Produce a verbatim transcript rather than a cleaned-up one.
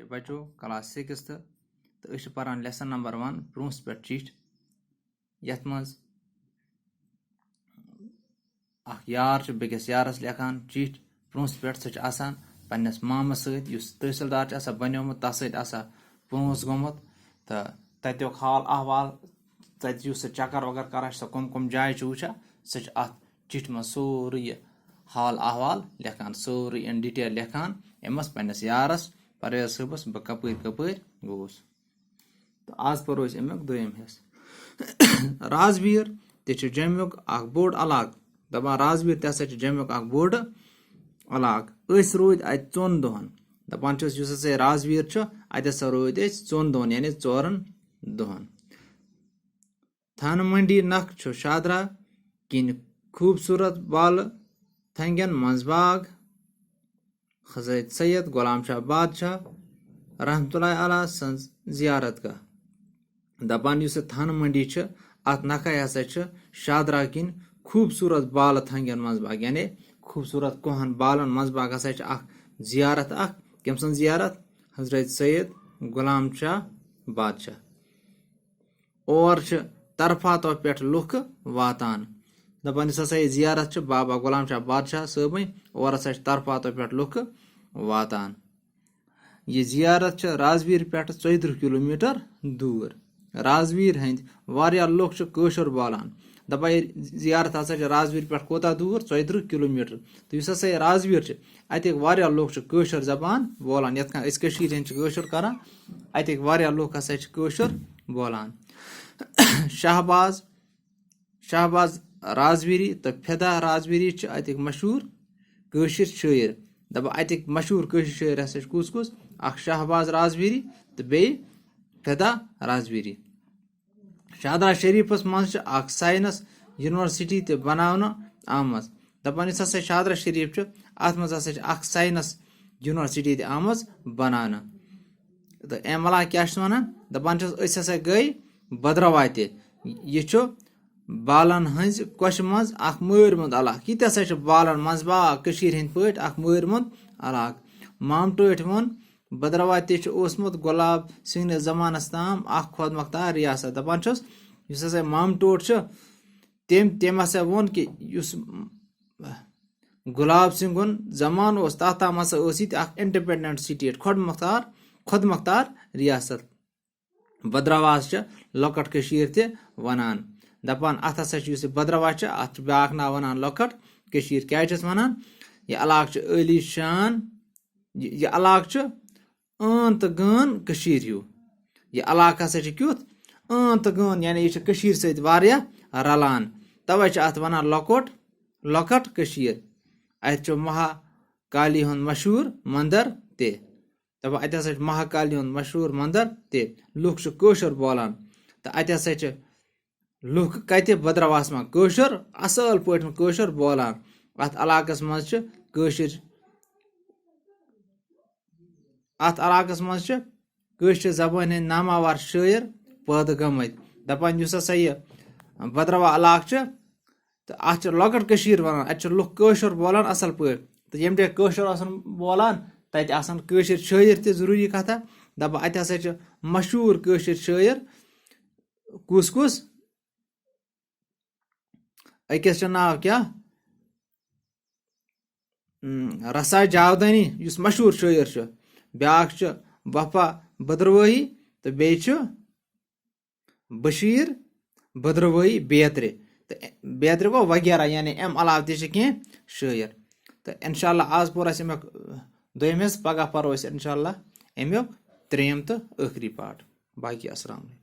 بچو، class sixth، تہٕ أسۍ چھِ پران lesson number one، برونٛہہ پٮ۪ٹھ چِٹھۍ، یَتھ منٛز اکھ یار چھُ بیٚکِس یارس لیکھان چِٹھۍ برونٛہہ پٮ۪ٹھ۔ سُہ چھُ آسان پننِس مامس سۭتۍ، یُس تحصیلدار چھُ آسان بنیومُت، تَس سۭتۍ آسان برونٛہہ گوٚمُت، تہٕ تَتیُک حال احوال، تَتہِ یُس سُہ چکر وکر کران چھُ، سۄ کٕم کٕم جایہِ چھُ وٕچھان، سُہ چھُ اَتھ چِٹھِ منٛز سورُے یہِ حال احوال لیکھان، سورُے in detail لیکھان أمِس پننِس یارس پرویز صٲبس، بہٕ کپٲرۍ کپٲرۍ گوٚوُس۔ تہٕ آز پرو أسۍ اَمیُک دوٚیِم حصہٕ۔ رازویر تہِ چھُ جوٚمِیُک اکھ بوٚڑ علاقہٕ۔ دَپان رازویر تہِ ہسا چھُ جوٚمِیُک اکھ بوٚڑ علاقہٕ۔ أسۍ روٗدۍ اَتہِ ژۄن دۄہن۔ دَپان چھِس، یُس ہسا یہِ رازویر چھُ، اَتہِ ہسا روٗدۍ أسۍ ژۄن دۄہن، یعنی ژورن دۄہن۔ تھانہٕ منڈی نکھ چھُ شادرا کِنۍ خوٗبصوٗرت بالہٕ تھنگٮ۪ن منٛز باغ۔ حضرت سید غلام شاہ بادشاہ رحمتہ اللہ علیہ سٕنٛز زیارت گاہ۔ دَپان یُس یہِ تھانہٕ منڈی چھِ، اَتھ نکھے ہسا چھِ شادرا کِنۍ خوٗبصوٗرت بالہٕ تھنگٮ۪ن منٛز باغ، یعنی خوٗبصوٗرت کوہن بالن منٛز باغ ہسا چھِ اکھ زیارت اکھ۔ کٔمۍ سٕنٛز زیارت؟ حضرت سید غلام شاہ بادشاہ۔ اور چھِ طرفاتو پٮ۪ٹھ لُکھ واتان۔ دَپان یُس ہسا یہِ زیارت چھِ بابا غلام شاہ بادشاہ صٲبٕنۍ، اور ہسا چھِ طرفاتو پٮ۪ٹھ لُکھ واتان۔ یہِ زیارت چھِ رازویٖر پٮ۪ٹھ ژۄیہِ ترٕٛہ کِلوٗ میٖٹر دوٗر۔ رازویٖر ہٕنٛدۍ واریاہ لُکھ چھِ کٲشُر بولان۔ دَپان یہِ زیارت ہسا چھِ رازویٖر پٮ۪ٹھ کوٗتاہ دوٗر؟ ژۄیہِ ترٕٛہ کِلوٗ میٖٹر۔ تہٕ یُس ہسا یہِ رازویٖر چھِ، اَتِکۍ واریاہ لُکھ چھِ کٲشُر زبان بولان، یَتھ کٔنۍ أسۍ کٔشیٖرِ ہِنٛدۍ چھِ کٲشُر کران، اَتِکۍ واریاہ لُکھ ہسا چھِ کٲشُر بولان۔ شہباز، شہباز رازویری تہٕ فدا رازویری چھِ اَتِکۍ مشہوٗر کٲشِر شٲعر۔ دَپان اَتِکۍ مشہوٗر کٲشِر شٲعر ہسا چھِ کُس کُس؟ اکھ شہباز رازویری تہٕ بیٚیہِ فدا رازویری۔ شادرا شریٖفَس منٛز چھِ اکھ ساینس یونیورسٹی تہِ بناونہٕ آمٕژ۔ دَپان یُس ہسا شادرا شریٖف چھُ، اَتھ منٛز ہسا چھِ اکھ ساینس یونیورسٹی تہِ آمٕژ بناونہٕ۔ تہٕ اَمہِ علاوٕ کیٛاہ چھِ وَنان؟ دَپان چھِس، أسۍ ہسا گٔے بدروا تہِ۔ یہِ چھُ بالن ہٕنٛزِ کۄچھِ منٛز اکھ مٲرۍ مُنٛد علاقہٕ۔ یہِ تہِ ہسا چھُ بالن منٛز باغ، کٔشیٖرِ ہٕنٛدۍ پٲٹھۍ اکھ مٲرۍ مُنٛد علاقہٕ۔ مامہٕ ٹٲٹھۍ ووٚن، بدروا تہِ چھُ اوسمُت گۄلاب سٕنٛدِس زمانس تام اکھ خۄد مۄختار ریاست۔ دَپان چھُس، یُس ہسا مامہٕ ٹوٹھ چھُ، تٔمۍ، تٔمۍ ہسا ووٚن کہِ یُس گۄلاب سنگھ ہُنٛد زمانہٕ اوس، تَتھ تام ہسا ٲس یہِ تہِ اکھ independent state، خۄد مۄختار، خۄد مۄختار ریاست۔ بدرواہس چھِ لۄکٕٹ کٔشیٖر تہِ وَنان۔ دَپان اَتھ ہسا چھُ، یُس یہِ بدرواہ چھِ، اَتھ چھُ بیٛاکھ ناو وَنان لۄکٕٹ کٔشیٖر۔ کیٛازِ چھِس وَنان؟ یہِ علاقہٕ چھُ عٲلی شان، یہِ، یہِ علاقہٕ چھُ عٲن تہٕ غٲن کٔشیٖرِ ہیوٗ۔ یہِ علاقہٕ ہسا چھُ کیُتھ؟ عٲن تہٕ غٲن، یعنی یہِ چھُ کٔشیٖرِ سۭتۍ واریاہ رَلان۔ تَوَے چھِ اَتھ وَنان لۄکُٹ، لۄکٕٹ کٔشیٖر۔ اَتہِ چھُ مہا کالی ہُنٛد مشہوٗر مندر تہِ۔ دَپان اَتہِ ہسا چھُ مہا کالی ہُنٛد مشہوٗر مندر تہِ۔ لُکھ چھِ کٲشُر بولان۔ تہٕ اَتہِ ہسا چھِ لُکھ کَتہِ؟ بدرواہس منٛز کٲشُر، اَصٕل پٲٹھۍ کٲشُر بولان۔ اَتھ علاقس منٛز چھِ کٲشِر، اَتھ علاقس منٛز چھِ کٲشرِ زبٲنۍ ہٕنٛدۍ ناماوار شٲعر پٲدٕ گٔمٕتۍ۔ دَپان یُس ہسا یہِ بدرواہ علاقہٕ چھُ، تہٕ اَتھ چھِ لۄکٕٹ کٔشیٖر وَنان، اَتہِ چھِ لُکھ کٲشُر بولان اَصٕل پٲٹھۍ۔ تہٕ ییٚمہِ جایہِ کٲشُر آسَن بولان، تَتہِ آسَن کٲشِرۍ شٲعر تہِ ضروٗری کَتھا۔ دَپان اَتہِ ہسا چھِ مشہوٗر کٲشِرۍ شٲعر۔ کُس کُس؟ أکِس چھُ ناو کیٛاہ؟ اۭں، رسا جاودانی، یُس مشہوٗر شٲعر چھُ۔ بیٛاکھ چھُ وفا بدروٲہی تہٕ بیٚیہِ چھُ بشیٖر بدروٲہی بیترِ۔ تہٕ بیترِ گوٚو وغیرہ، یعنی اَمہِ علاوٕ تہِ چھِ کینٛہہ شٲعر۔ تہٕ انشاءاللہ آز پوٚر اَسہِ اَمیُک دوٚیِم حصہٕ، پگاہ پَرو أسۍ انشاءاللہ اَمیُک ترٛیٚیِم تہٕ ٲخری part۔ باقی السلام علیکم۔